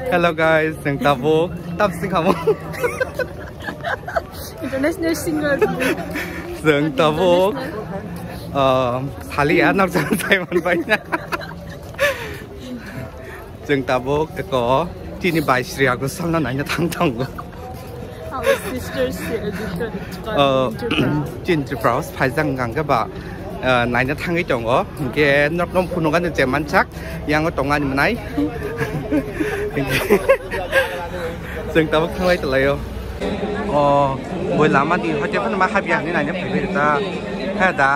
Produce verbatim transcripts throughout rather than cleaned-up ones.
Hello guys, chwng tabuk tap si kamo. International singer. Chwng tabuk, ah, saliya nok jang sai man bai na. Chwng tabuk eko chini bai Shreya Ghoshal no naina thang tongo. Our sisters, uh, Dipta Dipta, uh, Tripura. Chin Tripura, phaijak hwnkha ba, uh, naina thangwi tongo. Hwnkhe nokno phunukani je mansak, yango tongani mwnai. Chwng tabuk thanglai tonglaio. O, boi lama di hoite phano ma habya hinwi naina phaibai ta. He da.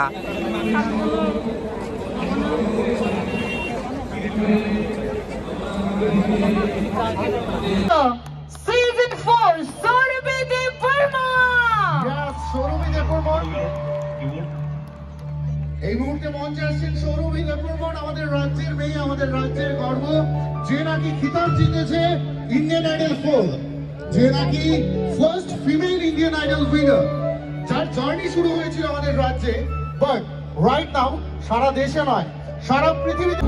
Season four, Surabhi Debbarma! Yes, Surabhi Debbarma। এই মুহূর্তে মঞ্চে আসছেন সৌরভী দেববর্মন, আমাদের রাজ্যের মেয়ে, আমাদের রাজ্যের গর্ব, যে নাকি খিতাব জিতেছে ইন্ডিয়ান আইডল ফোর, যে নাকি first female Indian idol winner, যার জার্নি শুরু হয়েছিল আমাদের রাজ্যে, বাট রাইট নাও সারা দেশে নয়, সারা পৃথিবীতে।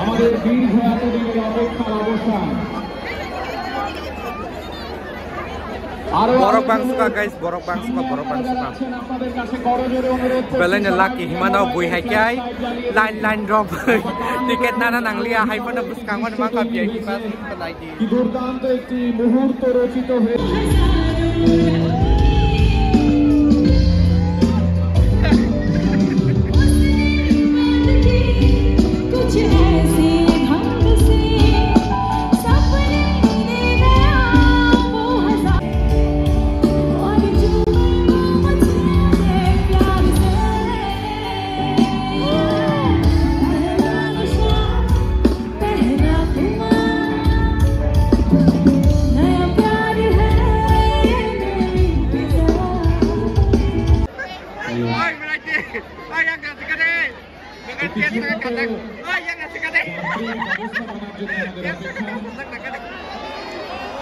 আমাদের দীর্ঘ এতদিনের অপেক্ষার অবসান। Borok bangsuka, guys, borok bangsuka, borok bangsuka. Belai no lucky himano bui hai khe line line rok ticket nana nangliya, hai phano bwskango mangkha V I P pass. কি দুর্দান্ত একটি মুহূর্ত রচিত হয়েছে।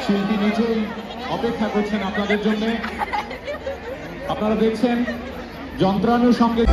শিল্পী নিজেই অপেক্ষা করছেন আপনাদের জন্য। আপনারা দেখছেন যন্ত্রানুষঙ্গে।